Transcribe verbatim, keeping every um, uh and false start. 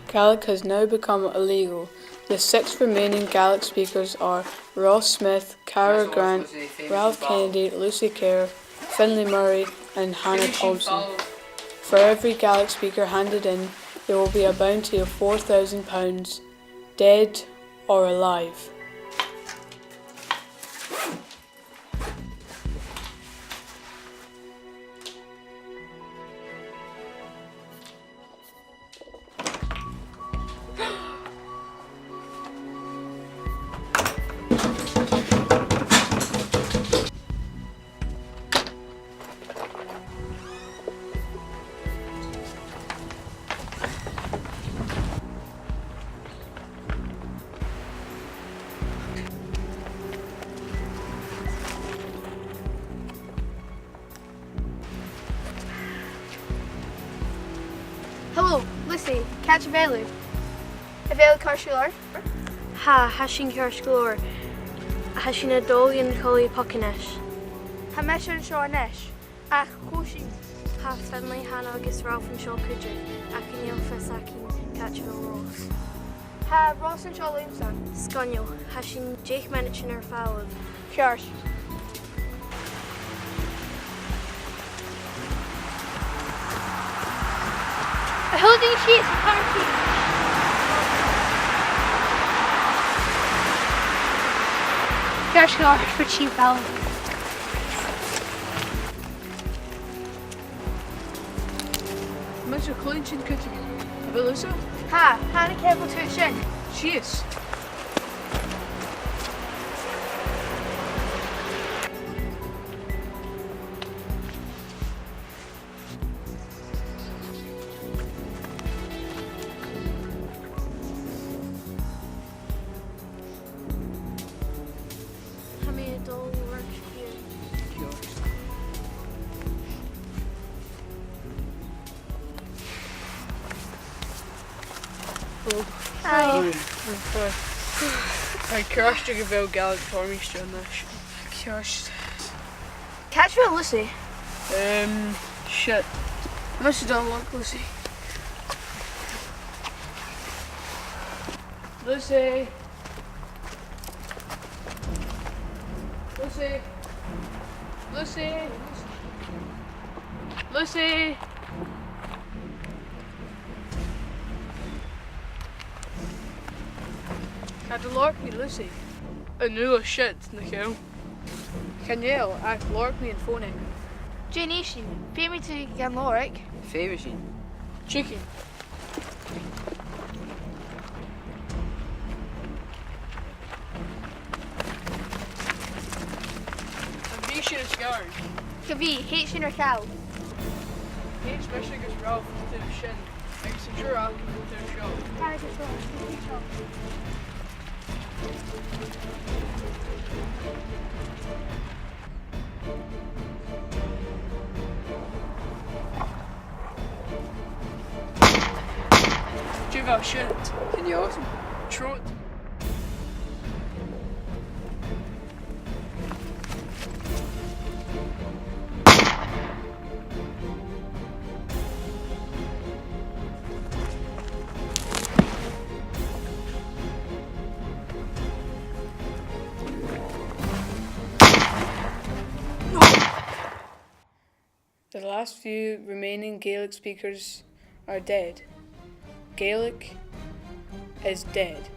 Gaelic has now become illegal. The six remaining Gaelic speakers are Ross Smith, Cara Grant, Ralph Kennedy, Lucy Kerr, Finlay Murray and Hannah Thompson. For every Gaelic speaker handed in, there will be a bounty of four thousand pounds, dead or alive. Hello, Lucy, càit a bheil thu? A bheil thu ceart gu leòr? Tha, tha sinn ceart gu leòr. Tha sinn a' dol dhan Cholaiste Poca a-nis. Tha mise an seo a-nis. Ach cò sinn? Tha Finlay, Hannah agus Ralph an seo cuideachd, ach chan eil fios againn càit a bheil Ross. Tha Ross an seo leamsa. Sgoinneil, tha sinn deich mionaidean air falbh. Ceart. A h-uile duine sìos, a chàirdean. Ceart gu leòr, thèid sinn a dh'fhalbh. Mise a' cluinntinn cuideigin. A bheil thusa? Tha, tha, an e ceart gu bheil thu sin? Sìos. Tha mi a' dol a lorg fiadh. Hello. Hi. Hi. Tha e ceart gu bheil Gaelic Tournament a-nis. Ceart. Càit a bheil Lucy? Um, shit. Mise a' dol a lorg Lucy. Lucy. Lucy. Lucy. Lucy. Càit an do lorg mi Lucy? An uair sin, nach eil? Chan eil, ach lorg mi am fòn aice. Dè nì sinn? Feumaidh tu a lorg. Feumaidh sinn. Tiugainn. Am bi sinn a' sgaradh? Cha bhi, thèid sinn air chall. Thèid mise agus Ralph an taobh sin, agus an triùir againn an taobh seo. Agus Ralph, an taobh seo. Dè bha sin? Chan eil fhios agam. Trobhad. The last few remaining Gaelic speakers are dead. Gaelic is dead.